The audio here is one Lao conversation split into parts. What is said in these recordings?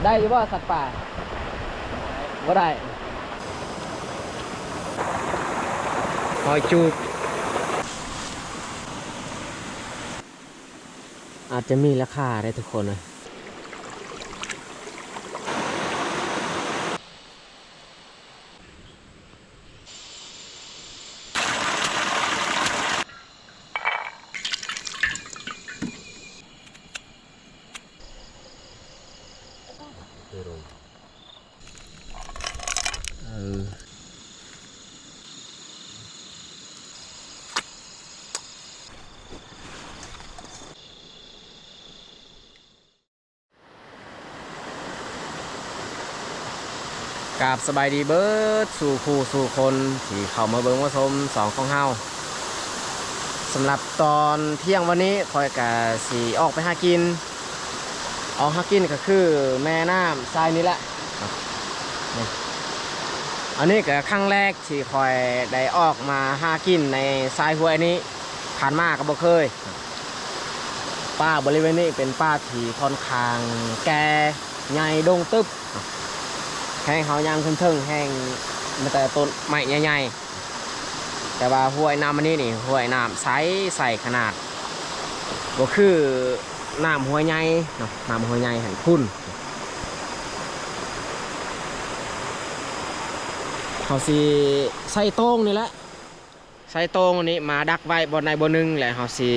ໄດ້ຢູ່ບໍ່ສັດປ່າ? ບໍ່ໄດ້. ຫອຍຈູບ ອາດຈະມີລາຄາໄດ໋ທຸກຄົນເອີຍ. ເອີ ກາບສະບາຍດີເບິດສູ່ຄູ່ສູ່ຄົນທີ່ເຂົ້າມາເບິ່ງມາຊົມຊ່ອງຂອງເຮົາ. ສຳລັບຕອນທ່ຽງວັນນີ້ ຂ້ອຍກະຊິອອກໄປຫາກິນ. ອອກຫາກິນກະຄືແມ່ນ້ຳຊາຍນີ້ແຫຼະ. ອັນນີ້ກະຄັ້ງແລກທີ່ຂ້ອຍໄດ້ອອກມາຫາກິນໃນຊາຍຫ້ວຍນີ້. ຜ່ານມາກໍບໍ່ເຄີຍ. ປ່າບໍລິເວນນີ້ເປັນປ່າທີ່ຂ້ອນຂ້າງແກ່ໃຫຍ່ດົງຕຶບ. ແຮ່ງເຮົາຍ່າງຂຶ້ນເທິງແຮ່ງມີແຕ່ຕົ້ນໄມ້ໃຫຍ່ໆ. ແຕ່ວ່າຫ້ວຍນ້ຳອັນນີ້ນີ້ ຫ້ວຍນ້ຳໃສ ໃສຂະໜາດ. ບໍ່ຄືນ້ຳຫ້ວຍໃຫຍ່ເນາະ, ນ້ຳຫ້ວຍໃຫຍ່ຫັ້ນຂຸ່ນ. ເຮົາຊິໃຊ້ໂຕ່ງນີ້ແຫຼະ. ໃຊ້ໂຕ່ງນີ້ມາດັກໄວ້ບ່ອນໃດບ່ອນໜຶ່ງ ແລະ ເຮົາຊິ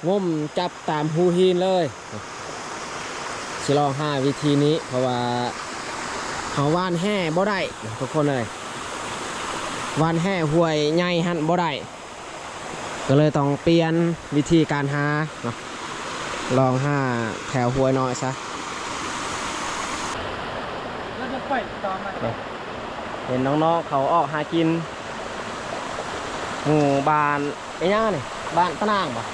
ງົມຈັບຕາມຮູຫີນເລີຍ. ຊິລອງຫາວິທີນີ້ ເພາະວ່າເຮົາຫວ່ານແຫບໍ່ໄດ້ທຸກຄົນເອີຍ, ຫວ່ານແຫຫ້ວຍໃຫຍ່ຫັ້ນບໍ່ໄດ້ ກໍເລີຍຕ້ອງປ່ຽນວິທີການຫາເນາະ. ລອງຫາແຖວຫ້ວຍນ້ອຍຊະ. ເຫັນນ້ອງໆເຂົາອອກຫາກິນ ໝູ່ບ້ານອີຫຍັງນີ້? ບ້ານຕະນາງບໍ່?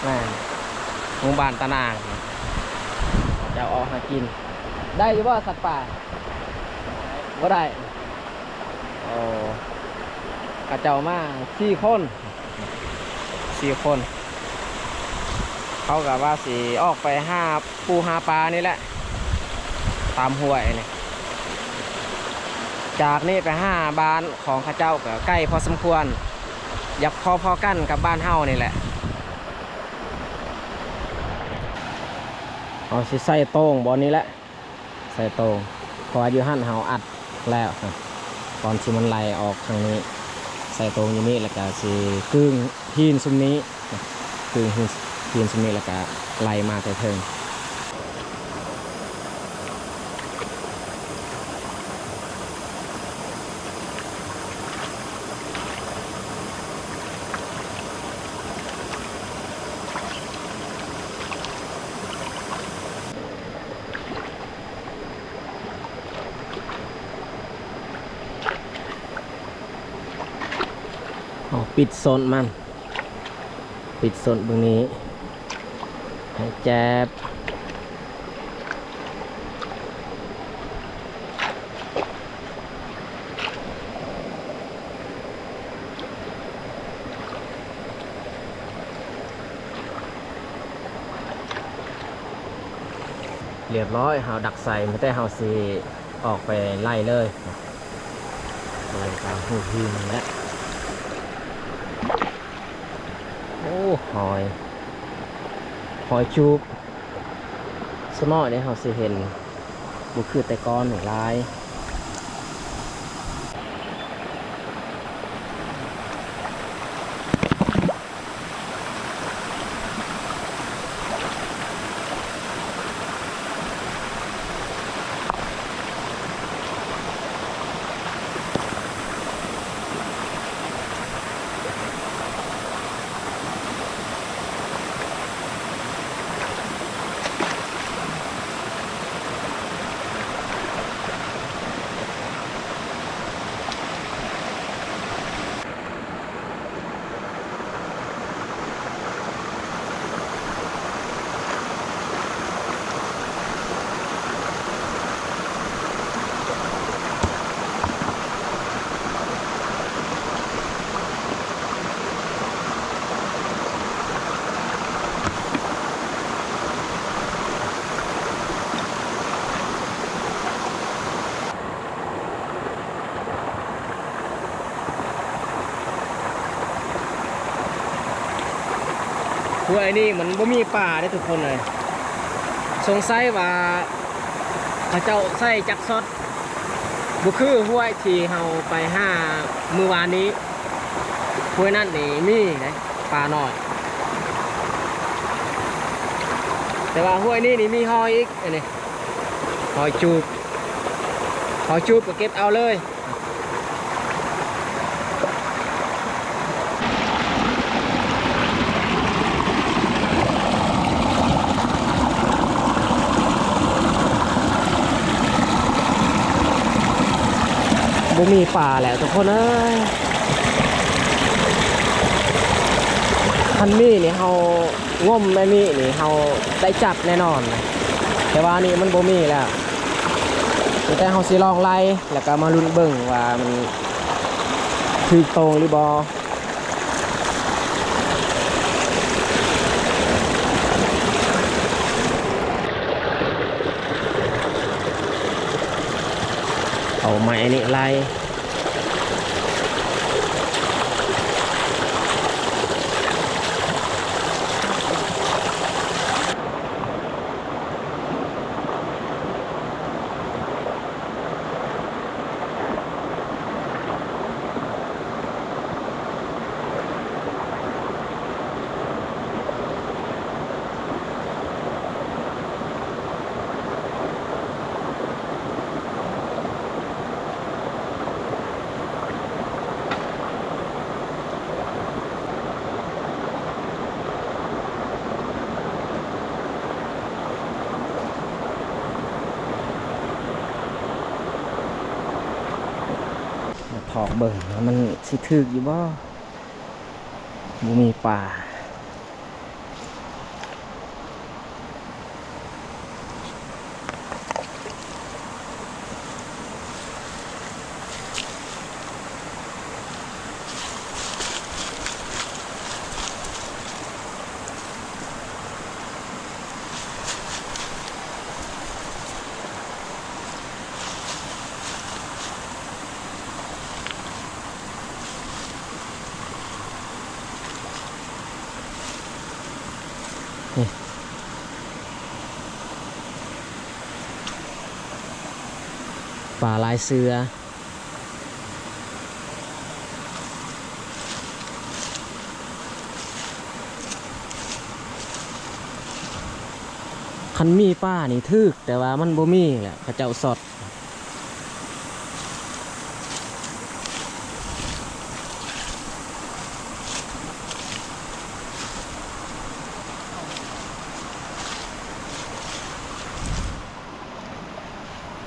ແມ່ນ ໝູ່ບ້ານຕະນາງ ເຂົາເຈົ້າອອກຫາກິນ. ໄດ້ຢູ່ບໍ່ສັດປ່າ? ບໍ່ໄດ້. ໂອ້ ເຂົາເຈົ້າມາສີ່ຄົນ. ສີ່ຄົນ ເຂົາກໍວ່າຊິອອກໄປຫາປູຫາປານີ້ແຫຼະ ຕາມຫ້ວຍນີ້. ຈາກນີ້ໄປຫາບ້ານຂອງເຂົາເຈົ້າກໍໄກພໍສົມຄວນ, ຢາກພໍໆກັນກັບບ້ານເຮົານີ້ແຫຼະ. ເຮົາຊິໃສ່ໂຕ່ງບ່ອນນີ້ແຫຼະ. ໃສ່ໂຕ່ງ ເພາະວ່າຢູ່ຫັ້ນເຮົາອັດແລ້ວ ກ່ອນທີ່ມັນໄຫຼອອກທາງນີ້. ໃສ່ໂຕ່ງຢູ່ນີ້ ແລ້ວກະຊິກຶ້ງຫີນຊຸມນີ້ ກຶ້ງຫີນ ຫີນຊຸມນີ້ ແລ້ວກະໄຫຼມາແຕ່ເທິງ. ເຮົາປິດສົ້ນມັນ ປິດສົ້ນເບິ່ງນີ້ ໃຫ້ແຈບ. ຮຽບຮ້ອຍ ເຮົາດັກໃສ່ ມີແຕ່ເຮົາຊິອອກໄປໄລ່ເລີຍ ໄລ່ຕາມຮູຫີນນັ້ນແຫຼະ. ໂອ້ ຫອຍ ຫອຍຈູບ. ສ່ວນໜ້ອຍເດ້ເຮົາຊິເຫັນ ບໍ່ຄືແຕ່ກ່ອນນີ້ຫຼາຍ. ໂ ຫ້ວຍນີ້ມັນບໍ່ມີປາເດ້ທຸກຄົນເອີຍ. ສົງໄສວ່າເຂົາເຈົ້າໃຊ້ຈັກຊັອດ ບໍ່ຄືຫ້ວຍທີ່ເຮົາໄປຫາມື້ວານນີ້. ຫ້ວຍນັ້ນນີ້ມີເດ້ປານ້ອຍ ແຕ່ວ່າຫ້ວຍນີ້ນີ້ມີຫອຍອີກ. ອັນນີ້ຫອຍຈູບ ຫອຍຈູບກໍເກັບເອົາເລີຍ. ບໍ່ມີປາແລ້ວທຸກຄົນເອີຍ. ຄັນມີນີ້ເຮົາງົມແບບນີ້ນີ້ເຮົາໄດ້ຈັບແນ່ນອນ. ແຕ່ວ່ານີ້ມັນບໍ່ມີແລ້ວ. ມີແຕ່ເຮົາຊິລອງໄລ່ ແລ້ວກໍມາລຸ້ນເບິ່ງວ່າມັນຖືກໂຕງຫຼືບໍ່. ເອົາໄມ້ນີ້ໄລ່. ມາຖອກເບິ່ງວ່າມັນຊິຖືກຢູ່ບໍ່? ບໍ່ມີປາ. ນີ້ ປາລາຍເສືອ. ຄັນມີປານີ້ຖືກ ແຕ່ວ່າມັນບໍ່ມີແຫຼະ ເຂົາເຈົ້າຊັອດ.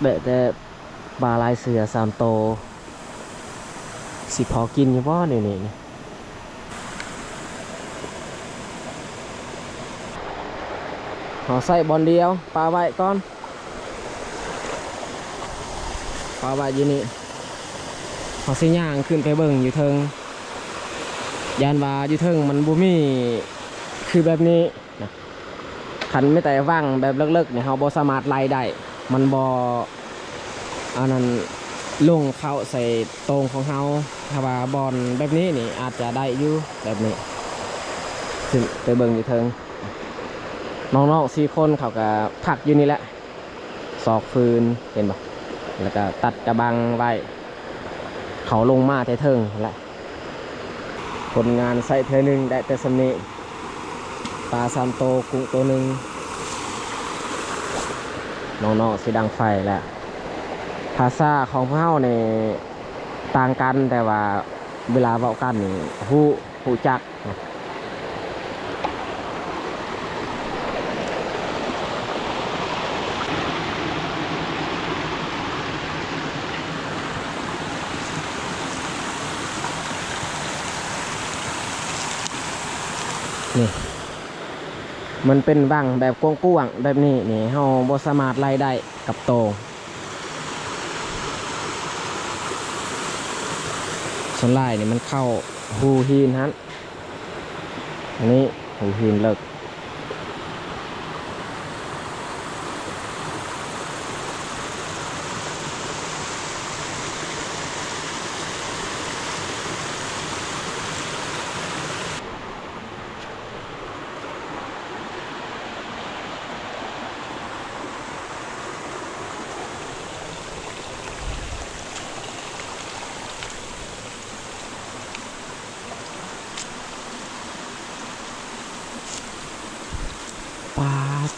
ໄດ້ແຕ່ປາລາຍເສືອສາມໂຕ ຊິພໍກິນຢູ່ບໍ່ແນວນີ້? ເຮົາໃສ່ບ່ອນດຽວ ປະໄວ້ກ່ອນ ປະໄວ້ຢູ່ນີ້. ເຮົາຊິຍ່າງຂຶ້ນໄປເບິ່ງຢູ່ເທິງ ຢ້ານວ່າຢູ່ເທິງມັນບໍ່ມີຄືແບບນີ້. ນະ ຄັນມີແຕ່ວັງແບບເລິກໆນີ້ ເຮົາບໍ່ສາມາດໄລ່ໄດ້ ມັນບໍ່ ອັນນັ້ນ ລົງເຂົ້າໃສ່ໂຕ່ງຂອງເຮົາ. ຖ້າວ່າບ່ອນແບບນີ້ນີ້ ອາດຈະໄດ້ຢູ່ ແບບນີ້ ຂຶ້ນໄປເບິ່ງຢູ່ເທິງ. ນ້ອງໆສີ່ຄົນເຂົາກະພັກຢູ່ນີ້ແຫຼະ ຊອກຟືນ ເຫັນບໍ່ ແລ້ວກະຕັດກະບັງໄວ້ ເຂົາລົງມາແຕ່ເທິງຫັ້ນແຫຼະ. ຜົນງານໃຊ້ເທື່ອໜຶ່ງໄດ້ແຕ່ສ່ຳນີ້ ປາສາມໂຕ ກຸ້ງໂຕໜຶ່ງ. ນ້ອງໆຊິດັງໄຟແລ້ວ. ພາສາຂອງພວກເຮົານີ້ຕ່າງກັນ ແຕ່ວ່າເວລາເວົ້າກັນນີ້ຮູ້ ຮູ້ຈັກ. ນີ້ ມັນເປັນວັງແບບກວ້າງໆແບບນີ້ນີ້ ເຮົາບໍ່ສາມາດໄລ່ໄດ້ກັບໂຕງ. ສ່ວນຫຼາຍນີ້ມັນເຂົ້າຮູຫີນຫັ້ນ. ອັນນີ້ຮູຫີນເລິກ. ນີ້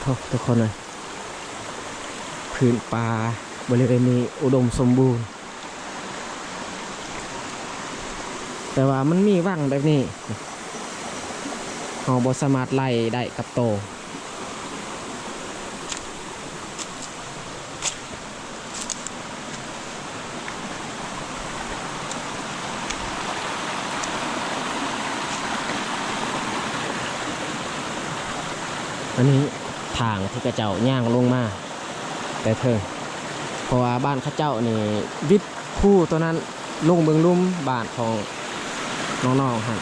ໂອ້ ທຸກຄົນເອີຍ ພື້ນປ່າບໍລິເວນນີ້ອຸດົມສົມບູນ ແຕ່ວ່າມັນມີວັງແບບນີ້ ເຮົາບໍ່ສາມາດໄລ່ໄດ້ກັບໂຕ. ອັນນີ້ທາງທີ່ເຂົາເຈົ້າຍ່າງລົງມາແຕ່ເທິງ ເພາະວ່າບ້ານເຂົາເຈົ້ານີ້ວິດພູຕົວນັ້ນລົງເບິ່ງລຸ່ມບ້ານຂອງນ້ອງໆຫັ້ນ.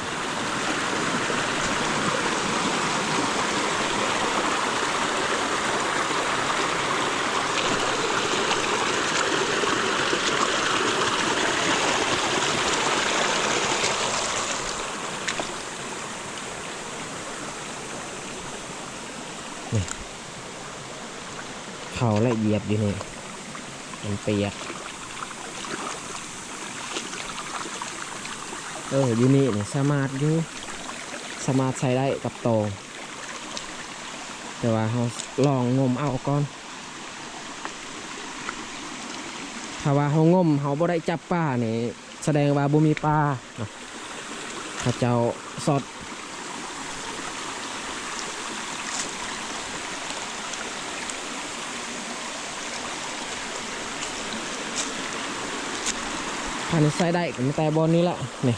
ນີ້ ເຂົ້າແລະຢຽບຢູ່ນີ້ ມັນປຽກ. ເອີ ຢູ່ນີ້ນີ້ສາມາດຢູ່ ສາມາດໃຊ້ໄດ້ກັບຕອງ ແຕ່ວ່າເຮົາລອງງົມເອົາກ່ອນ. ຖ້າວ່າເຮົາງົມ ເຮົາບໍ່ໄດ້ຈັບປານີ້ ສະແດງວ່າບໍ່ມີປາເນາະ ເຂົາເຈົ້າຊັອດ. ຖ້ານີ້ໃຊ້ໄດ້ກໍມີແຕ່ບ່ອນນີ້ແຫຼະ ນີ້.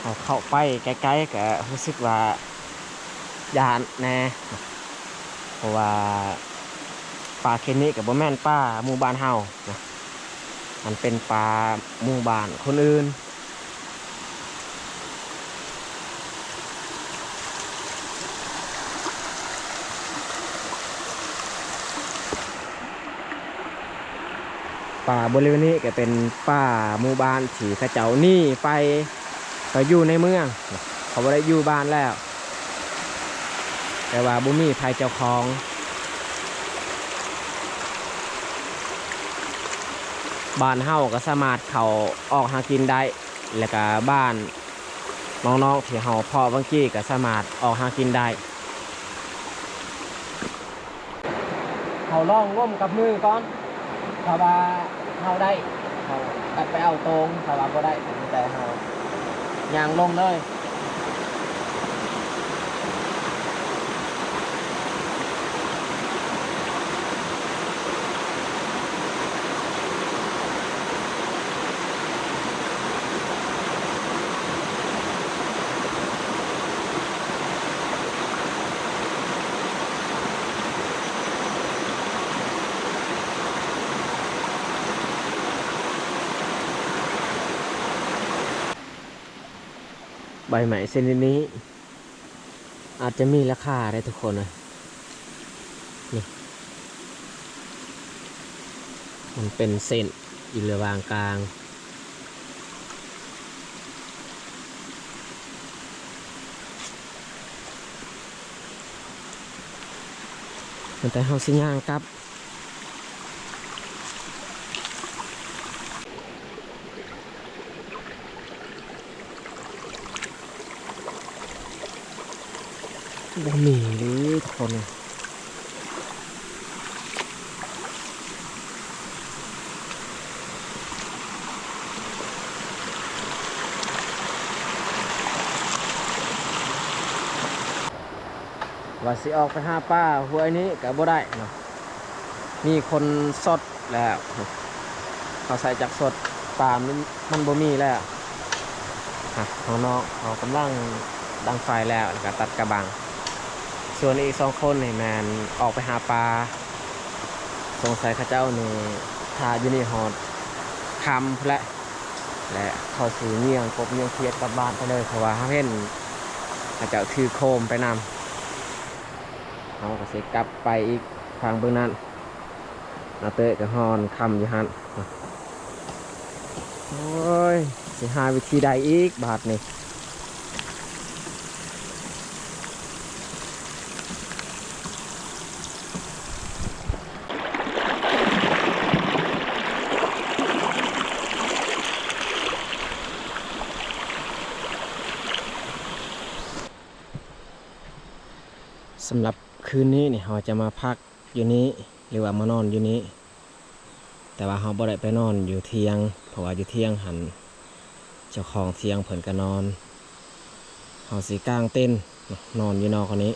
ເຮົາເຂົ້າໄປໃກ້ໆ ກະຮູ້ສຶກວ່າຢ້ານແດ່ ເພາະວ່າປ່າເຂດນີ້ກະບໍ່ແມ່ນປ່າໝູ່ບ້ານເຮົານະ ມັນເປັນປ່າໝູ່ບ້ານຄົນອື່ນ. ປ່າບໍລິເວນນີ້ກະເປັນປ່າໝູ່ບ້ານທີ່ເຂົາເຈົ້າໜີໄປ ໄປຢູ່ໃນເມືອງ ເຂົາບໍ່ໄດ້ຢູ່ບ້ານແລ້ວ ແຕ່ວ່າບໍ່ມີໃຜເຈົ້າຂອງ. ບ້ານເຮົາກະສາມາດເຂົ້າອອກຫາກິນໄດ້ ແລະກະບ້ານນ້ອງໆທີ່ເຮົາເພາະຫວ່າງກີ້ກະສາມາດອອກຫາກິນໄດ້. ເຮົາລອງງົມກັບມືກ່ອນ ຖ້າວ່າເຮົາໄດ້ ເຮົາກັບໄປເອົາໂຕງ ຖ້າວ່າບໍ່ໄດ້ ກະມີແຕ່ເຮົາຍ່າງລົງເລີຍ. ໃບໄມ້ຊະນິດນີ້ ອາດຈະມີລາຄາໄດ໋ທຸກຄົນເອີຍ ນີ້ ມັນເປັນເສັ້ນຢູ່ລະຫວ່າງກາງ ແຕ່ເຮົາຊິຍ່າງກັບ ບໍ່ມີເລີຍທຸກຄົນ ວ່າຊິອອກໄປຫາປາຫ້ວຍນີ້ກະບໍ່ໄດ້ເນາະ ມີຄົນຊັອດແລ້ວ ເຂົາໃສ່ຈັກຊັອດ ປາມັນ ມັນບໍ່ມີແລ້ວ. ຮະ ນ້ອງໆເຂົາກຳລັງດັງໄຟແລ້ວ ແລ້ວກະຕັດກະບັງ ສ່ວນອີກສອງຄົນນີ້ແມ່ນອອກໄປຫາປາ ສົງໄສເຂົາເຈົ້ານີ້ຖ້າຢູ່ນີ້ຮອດຄ່ຳພຸ້ນແຫຼະ ແລະເຂົາຊິຍ່ຽງກົບຍ່ຽງຂຽດກັບບ້ານໄປເລີຍ ເພາະວ່າເຮົາເຫັນເຂົາເຈົ້າຖືໂຄມໄປນຳ. ເຮົາກະຊິກັບໄປອີກທາງເບື້ອງນັ້ນ. ອາເຕີຍກໍຮອນຄ່ຳຢູ່ຫັ້ນ. ໂອ້ຍ ຊິຫາວິທີໃດອີກບາດນີ້. ສຳລັບຄືນນີ້ນີ້ ເຮົາຈະມາພັກຢູ່ນີ້ ຫຼືວ່າມານອນຢູ່ນີ້. ແຕ່ວ່າເຮົາບໍ່ໄດ້ໄປນອນຢູ່ຖຽງ ເພາະວ່າຢູ່ຖຽງຫັ້ນ ເຈົ້າຂອງຖຽງເພິ່ນກໍນອນ. ເຮົາຊິກາງເຕັນເນາະ ນອນຢູ່ນອກອັນນີ້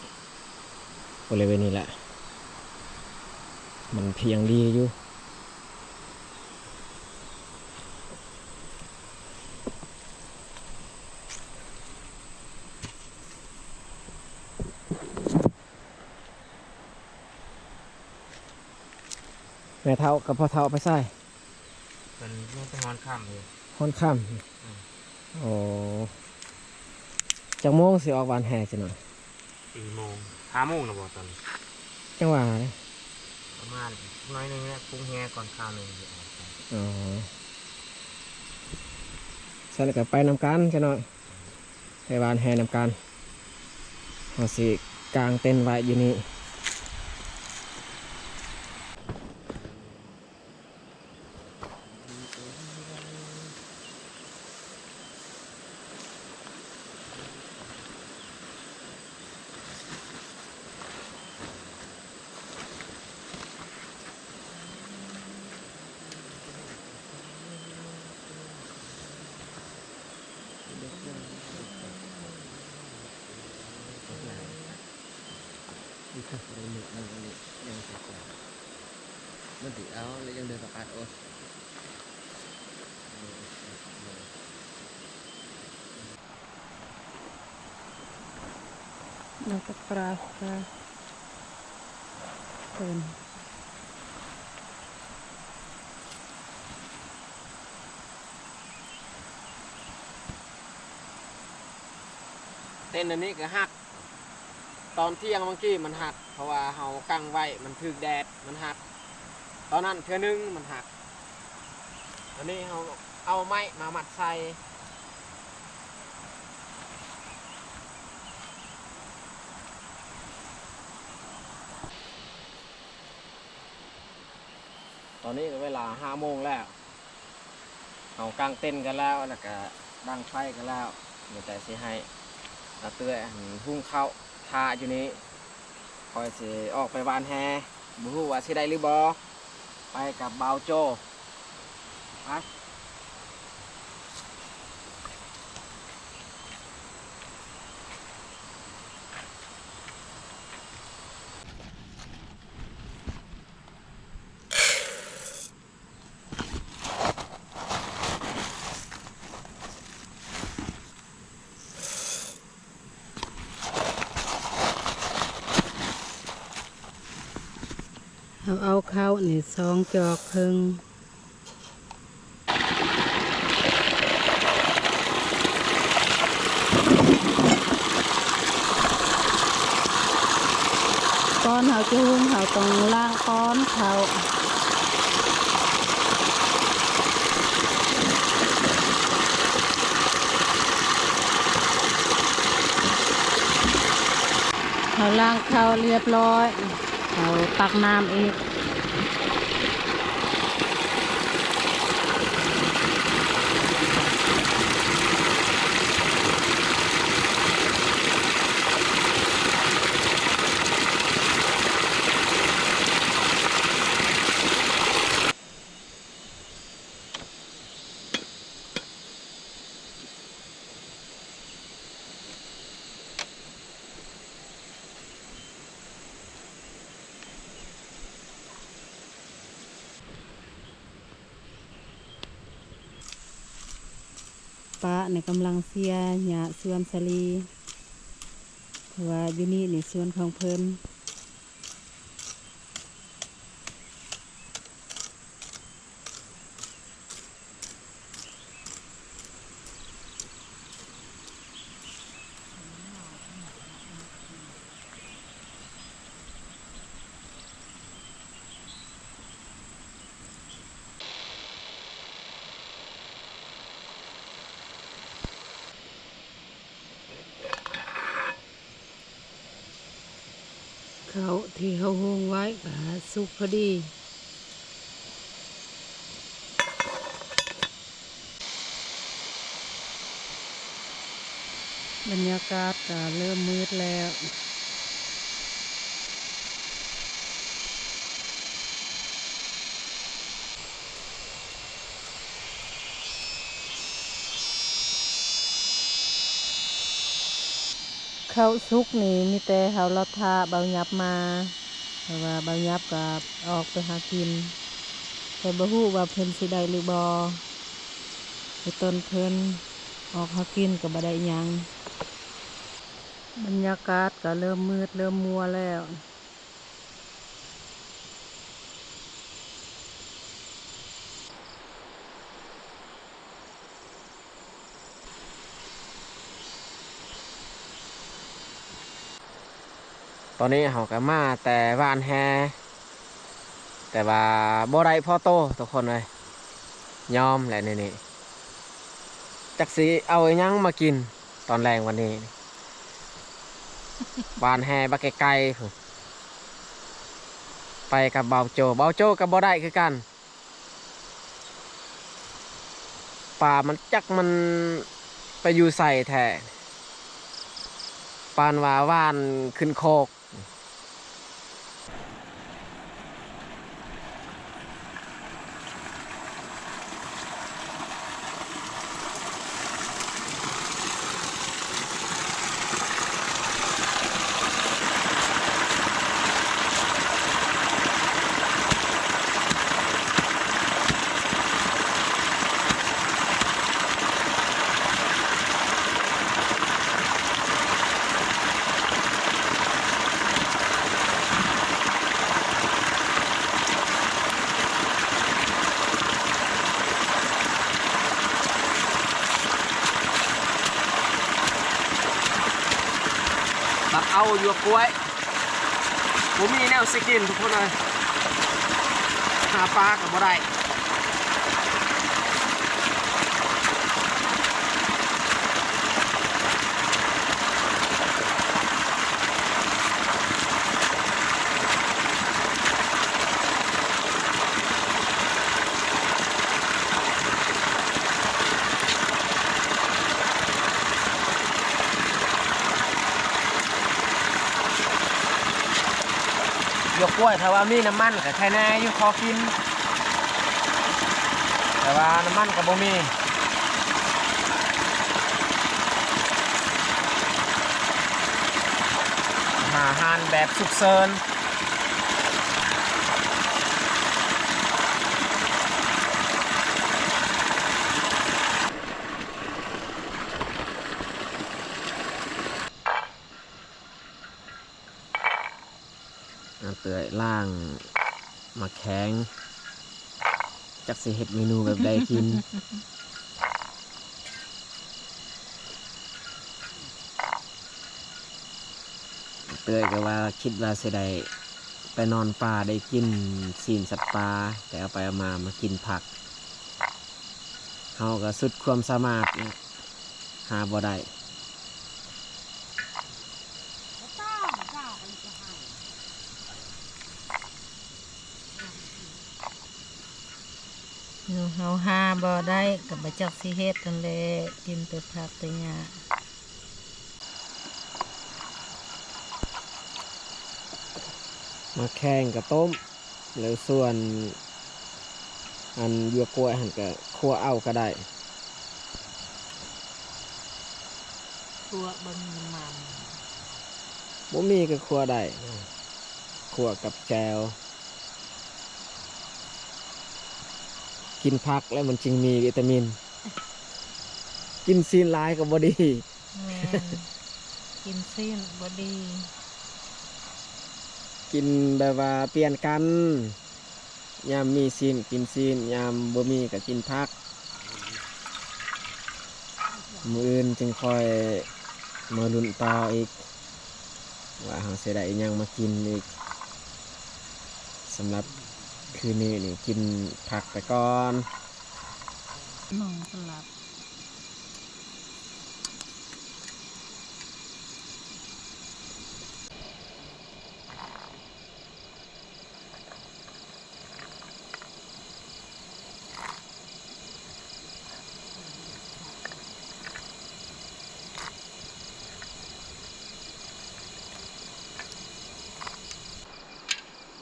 ບໍລິເວນນີ້ແຫຼະ ມັນພຽງດີຢູ່. ແມ່ເຖົ້າກັບພໍ່ເຖົ້າໄປໃສ? ເພິ່ນລົງໄປຮອນຄ່ຳຢູ່. ຮອນຄ່ຳ? ອືມ. ໂອ້ ຈັກໂມງຊິອອກຫວ່ານແຫຈັກໜ້ອຍ? ສີ່ໂມງ ຫ້າໂມງແລ້ວບໍ່ຕອນນີ້? ຈັ່ງຫວະເດ້ ປະມານໜ້ອຍໜຶ່ງແຫຼະ ປຸງແຫກ່ອນຄາວໜຶ່ງຊິອອກ. ອໍ ຊັ້ນກໍໄປນຳກັນຈັກໜ້ອຍ. ໄປຫວ່ານແຫນຳກັນ ເຮົາຊິກາງເຕັນໄວ້ຢູ່ນີ້. ມັນຊິເອົາແລ້ວຍັງເດີນປະກາດໂອດ. ເອົາແຕ່ປາ ປາເປັນ ເຕັນອັນນີ້ກໍຫັກ ຕອນທ່ຽງເມື່ອກີ້ມັນຫັກ ເພາະວ່າເຮົາກາງໄວ້ ມັນຖືກແດດ ມັນຫັກ. ຕອນນັ້ນເທື່ອໜຶ່ງມັນຫັກ ອັນນີ້ເຮົາເອົາໄມ້ມາມັດໃສ່. ຕອນນີ້ກໍເວລາຫ້າໂມງແລ້ວ ເຮົາກາງເຕັນກັນແລ້ວ ແລ້ວກະດັງໄຟກັນແລ້ວ ມີແຕ່ຊິໃຫ້ອາເອື້ອຍຫັ້ນຫຸງເຂົ້າຖ້າຢູ່ນີ້ ຂ້ອຍຊິອອກໄປຫວ່ານແຫ ບໍ່ຮູ້ວ່າຊິໄດ້ຫຼືບໍ່. ໄປກັບບ່າວໂຈ້ ໄປ. ເຮົາເອົາເຂົ້ານີ້ສອງຈອກເຄິ່ງ. ກ່ອນເຮົາຈະຫຸງ ເຮົາຕ້ອງລ້າງກ້ອນເຂົ້າ. ເຮົາລ້າງເຂົ້າລຽບຮ້ອຍ ເຮົາຕັກນ້ຳອີກ. ປ້ານີ້ກຳລັງເສຍຫຍ້າສວນສາລີ ເພາະວ່າຢູ່ນີ້ນີ້ສວນຂອງເພິ່ນ. ເ ເຂົ້າທີ່ເຮົາຫຸງໄວ້ກໍສຸກພໍດີ. ບັນຍາກາດກໍເລີ່ມມືດແລ້ວ. ເຂົ້າສຸກນີ້ມີແຕ່ເຮົາລໍຖ້າບ່າວຫຍັບມາ, ເພາະວ່າບ່າວຫຍັບກໍອອກໄປຫາກິນ, ແຕ່ບໍ່ຮູ້ວ່າເພິ່ນຊິໄດ້ຫຼືບໍ່. ແຕ່ຕອນເພິ່ນອອກຫາກິນກໍບໍ່ໄດ້ຫຍັງ. ບັນຍາກາດກໍເລີ່ມມືດເລີ່ມມົວແລ້ວ. ຕອນນີ້ເຮົາກໍມາແຕ່ຫວ່ານແຫ ແຕ່ວ່າບໍ່ໄດ້ພໍໂຕທຸກຄົນເອີຍ, ຍອມແຫຼະແນວນີ້. ຈັກຊິເອົາອີ່ຫຍັງມາກິນຕອນແລງວັນນີ້, ຫວ່ານແຫບັກໄກໆພຸ້ນ, ໄປກັບບ່າວໂຈ, ບ່າວໂຈກໍບໍ່ໄດ້ຄືກັນ. ປາມັນຈັກມັນໄປຢູ່ໃສແທ້, ປານວ່າຫວ່ານຂຶ້ນຄອກ. ມາເອົາຢວກກ້ວຍ, ບໍ່ມີແນວຊິກິນທຸກຄົນເອີຍ, ຫາປາກໍບໍ່ໄດ້. ຢວກກ້ວຍ ຖ້າວ່າມີນ້ຳມັນກໍໄຄແນ່ຢູ່ ພໍກິນ, ແຕ່ວ່ານ້ຳມັນກໍບໍ່ມີ. ຫາຮ້ານແບບສຸກເສີນ. ອາເອື້ອຍລ້າງໝາກແຂ້ງ, ຈັກຊິເຮັດເມນູແບບໃດກິນ. ເອື້ອຍກໍວ່າ ຄິດວ່າຊິໄດ້ໄປນອນປ່າ ໄດ້ກິນຊີ້ນສັດປ່າ, ແຕ່ເອົາໄປເອົາມາ ມາກິນຜັກ. ເຮົາກໍສຸດຄວາມສາມາດ ຫາບໍ່ໄດ້. ເຮົາຫາບໍ່ໄດ້ກໍບໍ່ຈັກຊິເຮັດຫັ້ນແຫຼະ, ກິນແຕ່ຜັກແຕ່ຫຍ້າ. ໝາກແຂ້ງກໍຕົ້ມ, ແລ້ວສ່ວນອັນຢວກກ້ວຍຫັ້ນກໍຂົ້ວເອົາກໍໄດ້. ຂົ້ວບໍ່ມີນ້ຳມັນ. ບໍ່ມີກໍຂົ້ວໄດ້, ຂົ້ວກັບແຈ່ວ. ກິນຜັກແລ້ວມັນຈຶ່ງມີວິຕາມິນ, ກິນຊີ້ນຫຼາຍກໍບໍ່ດີ. ແມ່ນ, ກິນຊີ້ນບໍ່ດີ. ກິນແບບວ່າປ່ຽນກັນ, ຍາມມີຊີ້ນກິນຊີ້ນ, ຍາມບໍ່ມີກໍກິນຜັກ. ມື້ອື່ນຈຶ່ງຄ່ອຍມາລຸ້ນຕໍ່ອີກ ວ່າເຮົາຊິໄດ້ອີ່ຫຍັງມາກິນອີກ. ສຳລັບຄືນນີ້ນີ້ ກິນຜັກໄປກ່ອນ. ໜອງສະຫຼັບ.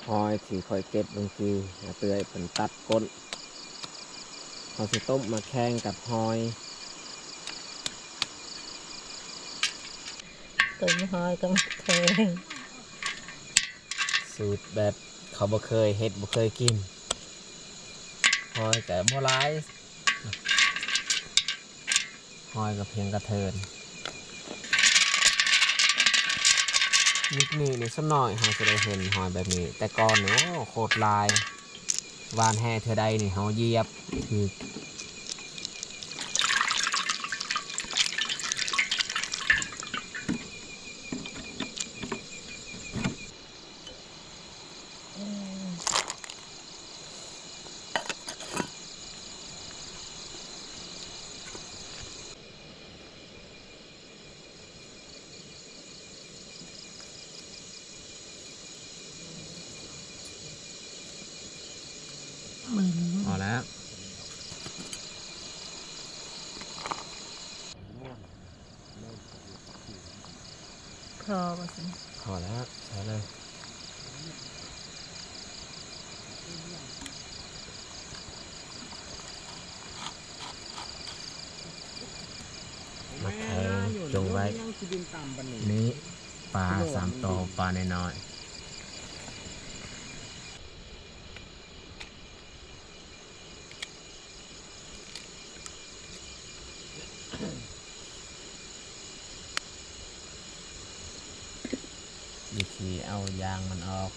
ຫອຍທີ່ຂ້ອຍເກັບເມື່ອກີ້ ອາເອື້ອຍເພິ່ນຕັດກົ້ນ. ເຮົາຊິຕົ້ມໝາກແຄງກັບຫອຍ. ຕົ້ມຫອຍກັບໝາກແຄງ ສູດແບບເຂົາບໍ່ເຄີຍເຮັດ ບໍ່ເຄີຍກິນ. ຫອຍກະບໍ່ຫຼາຍ ຫອຍກໍພຽງກະເທີນ. ຍຸກນີ້ນີ້ສ່ວນໜ້ອຍເຮົາຈະໄດ້ເຫັນຫອຍແບບນີ້ ແຕ່ກ່ອນນີ້ ໂອ້ ໂຄດຫຼາຍ. ຫວ່ານແຫເທື່ອໃດນີ້ເຮົາຢຽບຖືກ. ພໍແລ້ວ. ພໍບໍ່ຊັ້ນ? ພໍແລ້ວ ໃສ່ເລີຍ. ໝາກແຄງຈົ່ງໄວ້. ນີ້ປາສາມໂຕ ປານ້ອຍໆ. ວິທີເອົາຢາງມັນອອກ.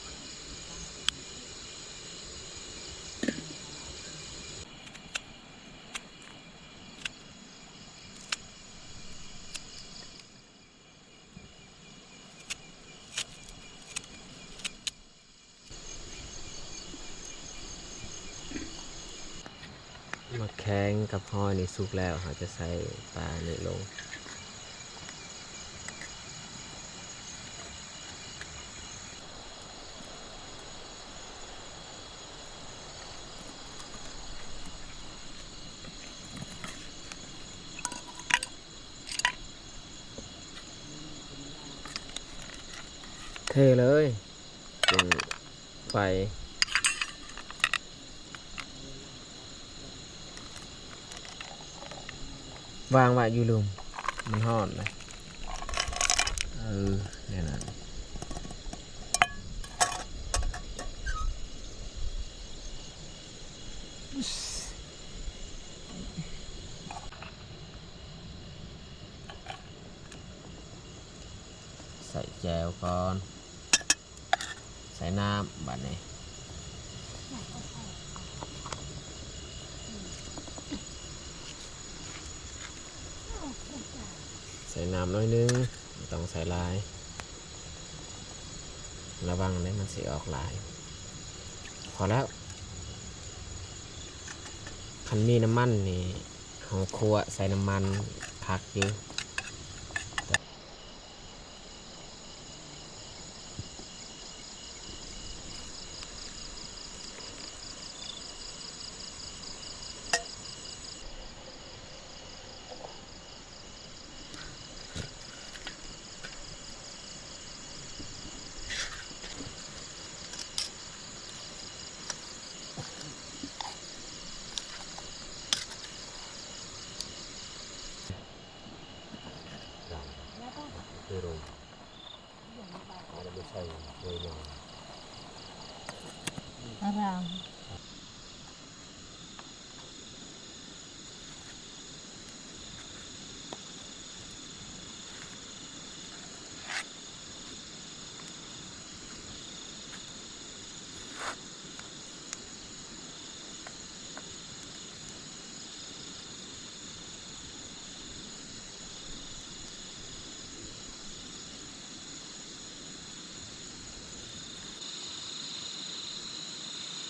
ໝາກແຄງກັບຫອຍນີ້ສຸກແລ້ວ ເຮົາຈະໃສ່ປານີ້ລົງ. ເທເລີຍ ເປັນໄຟ ວາງໄວ້ຢູ່ລຸ່ມ ມັນຮ້ອນນະ. ເອີ ແນວນັ້ນ. ໃສ່ແຈ່ວກ່ອນ ໃສ່ນ້ຳບາດນີ້ ໃສ່ນ້ຳໜ້ອຍໜຶ່ງ ບໍ່ຕ້ອງໃສ່ຫຼາຍ ລະວັງເດ້ ມັນຊິອອກຫຼາຍ. ພໍແລ້ວ ຄັນມີນ້ຳມັນນີ້ ເຮົາຂົ້ວໃສ່ນ້ຳມັນຄັກຢູ່.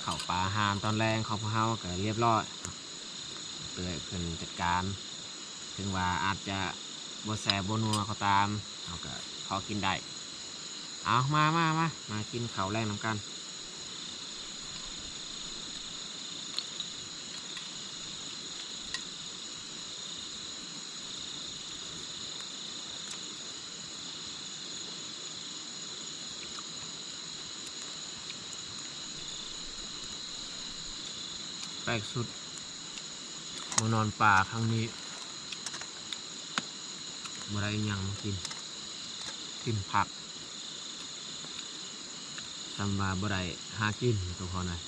ເຂົ້າປາອາຫານຕອນແລງຂອງພວກເຮົາກໍລຽບລ້ອຍ ເອື້ອຍເພິ່ນຈັດການ ເຖິງວ່າອາດຈະບໍ່ແຊບບໍ່ນົວກໍຕາມ ເຮົາກໍພໍກິນໄດ້. ເອົາ ມາ ມາ ມາ ມາກິນເຂົ້າແລງນຳກັນ. ເ ກສຸດ ມານອນປ່າຄັ້ງນີ້ ບໍ່ໄດ້ຫຍັງມາກິນ ກິນຜັກ ສ່ຳວ່າບໍ່ໄດ້ຫາກິນ ໂຕເຮົານະ.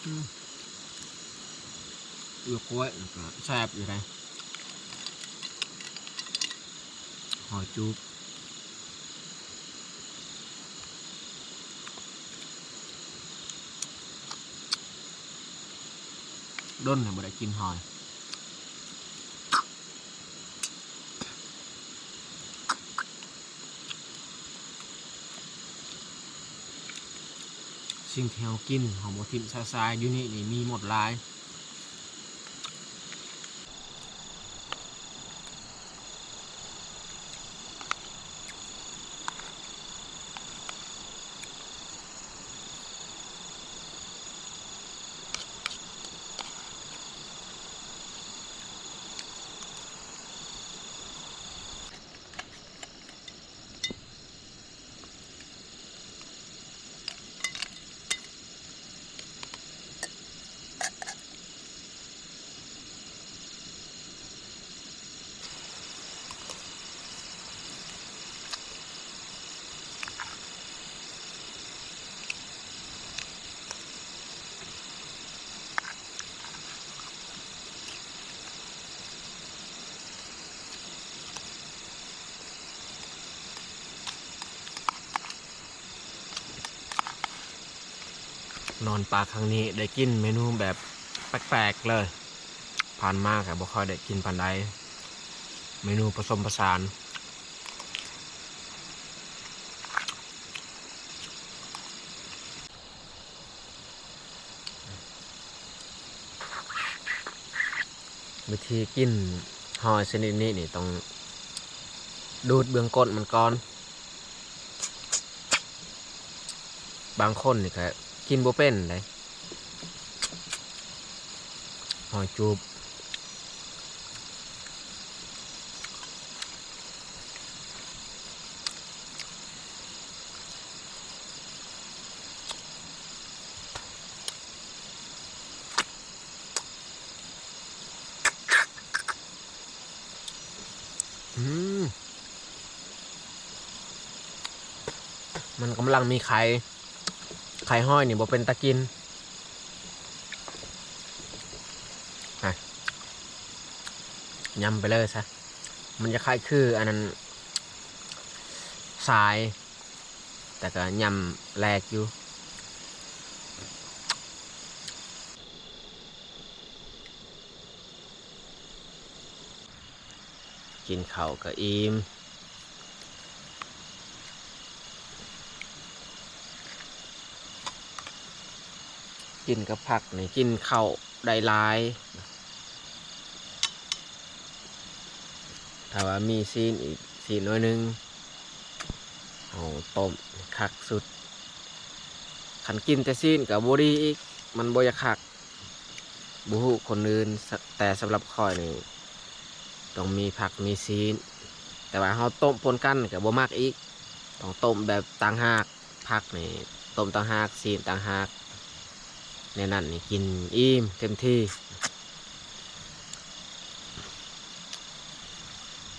ອືມ ລວກກ້ວຍ ມັນກໍແຊບຢູ່ເດ້. ຫອຍຈູບ ດົນແລ້ວບໍ່ໄດ້ກິນຫອຍ. ສິ່ງທີ່ເຮົາກິນ ເຮົາບໍ່ຖິ້ມຊະຊາຍ ຢູ່ນີ້ນີ້ມີໝົດຫຼາຍ. ນອນປ່າຄັ້ງນີ້ໄດ້ກິນເມນູແບບແປກໆເລີຍ ຜ່ານມາກໍບໍ່ຄ່ອຍໄດ້ກິນປານໃດ ເມນູປະສົມປະສານ. ວິທີກິນຫອຍຊະນິດນີ້ນີ້ ຕ້ອງດູດເບື້ອງກົ້ນມັນກ່ອນ. ບາງຄົນນີ້ກະກິນບໍ່ເປັນເດ້ ຫອຍຈູບ. ອືມ ມັນກຳລັງມີໄຂ່ ໄຂ່ຫອຍນີ້ບໍ່ເປັນຕາກິນ ຍຳໄປເລີຍຊະ. ມັນຈະຄ້າຍຄືອັນນັ້ນ ສາຍ ແຕ່ກໍຍຳແລກຢູ່. ກິນເຂົ້າກໍອີ່ມ ກິນກັບຜັກນີ້ກິນເຂົ້າໄດ້ຫຼາຍ. ຖ້າວ່າມີຊີ້ນອີກ ຊີ້ນໜ້ອຍໜຶ່ງ ເຮົາຕົ້ມຄັກສຸດ. ຄັນກິນແຕ່ຊີ້ນກໍບໍ່ດີອີກ ມັນບໍ່ຢາກຄັກ. ບໍ່ຮູ້ຄົນອື່ນ ສ- ແຕ່ສຳລັບຂ້ອຍນີ້ ຕ້ອງມີຜັກມີຊີ້ນ. ແຕ່ວ່າເຮົາຕົ້ມປົນກັນກໍບໍ່ມັກອີກ ຕ້ອງຕົ້ມແບບຕ່າງຫາກ. ຜັກນີ້ຕົ້ມຕ່າງຫາກ ຊີ້ນຕ່າງຫາກ ແນວນັ້ນນີ້ກິນອີ່ມເຕັມທີ່.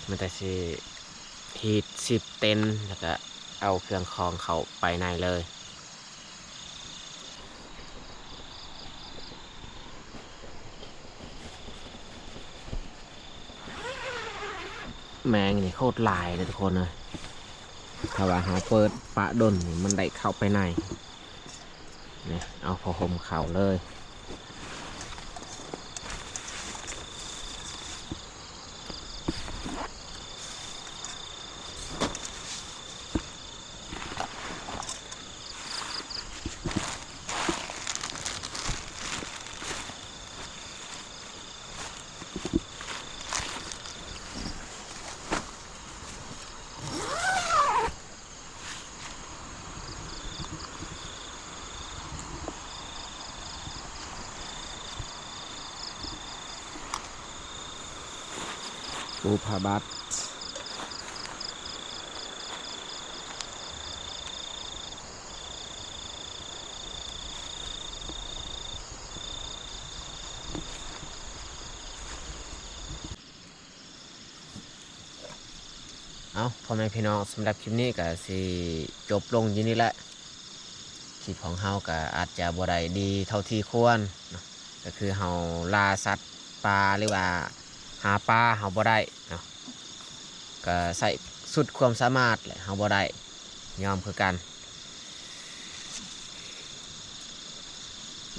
ມັນແຕ່ຊິຮີດສິບເຕັນ ແລ້ວກະເອົາເຄື່ອງຂອງເຂົ້າໄປໃນເລີຍ. ແມງນີ້ໂຄດຫຼາຍເດ້ທຸກຄົນເອີຍ. ຖ້າວ່າເຮົາເປີດປະດົນນີ້ ມັນໄດ້ເຂົ້າໄປໃນ. ນີ້ ເອົາຜ້າຫົ່ມເຂົ້າເລີຍ. ເ ປູຜ້າບັດ. ເອົາ ພໍ່ແມ່ພີ່ນ້ອງ, ສຳລັບຄລິບນີ້ກໍຊິຈົບລົງຢູ່ນີ້ແຫຼະ. ຄລິບຂອງເຮົາກໍອາດຈະບໍ່ໄດ້ດີເທົ່າທີ່ຄວນເນາະ, ກໍຄືເຮົາລ່າສັດປ່າ ຫຼືວ່າຫາປາເຮົາບໍ່ໄດ້ເນາະ, ກໍໃຊ້ສຸດຄວາມສາມາດແຫຼະ ເຮົາບໍ່ໄດ້ ຍອມຄືກັນ.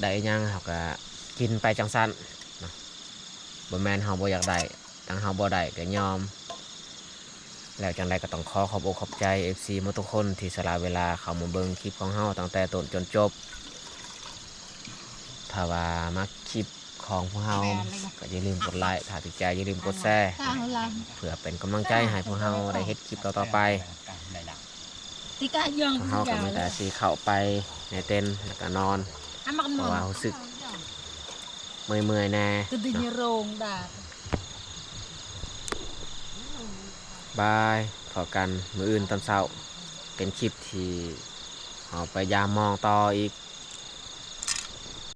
ໄດ້ຫຍັງເຮົາກໍກິນໄປຈັ່ງຊັ້ນເນາະ, ບໍ່ແມ່ນເຮົາບໍ່ຢາກໄດ້, ທາງເຮົາບໍ່ໄດ້ກໍຍອມ. ແລ້ວຈັ່ງໃດກໍຕ້ອງຂໍຂອບອົກຂອບໃຈເອັຟຊີໝົດທຸກຄົນທີ່ສະຫຼະເວລາເຂົ້າມາເບິ່ງຄລິບຂອງເຮົາຕັ້ງແຕ່ຕົ້ນຈົນຈົບ. ຖ້າວ່າມັກຄລິບຂອງພວກເຮົາ ກໍຢ່າລືມກົດໄລ, ຖ້າຖືກໃຈຢ່າລືມກົດແຊ, ເພື່ອເປັນກຳລັງໃຈໃຫ້ພວກເຮົາໄດ້ເຮັດຄລິບຕໍ່ໆໄປ. ພວກເຮົາກໍມີແຕ່ຊິເຂົ້າໄປໃນເຕັນ ແລ້ວກໍນອນ ເພາະວ່າຮູ້ສຶກເມື່ອຍໆແດ່ເນາະ. ບາຍ, ພໍ້ກັນມື້ອື່ນຕອນເຊົ້າ ເປັນຄລິບທີ່ເຮົາໄປຢາມມອງຕໍ່ອີກ.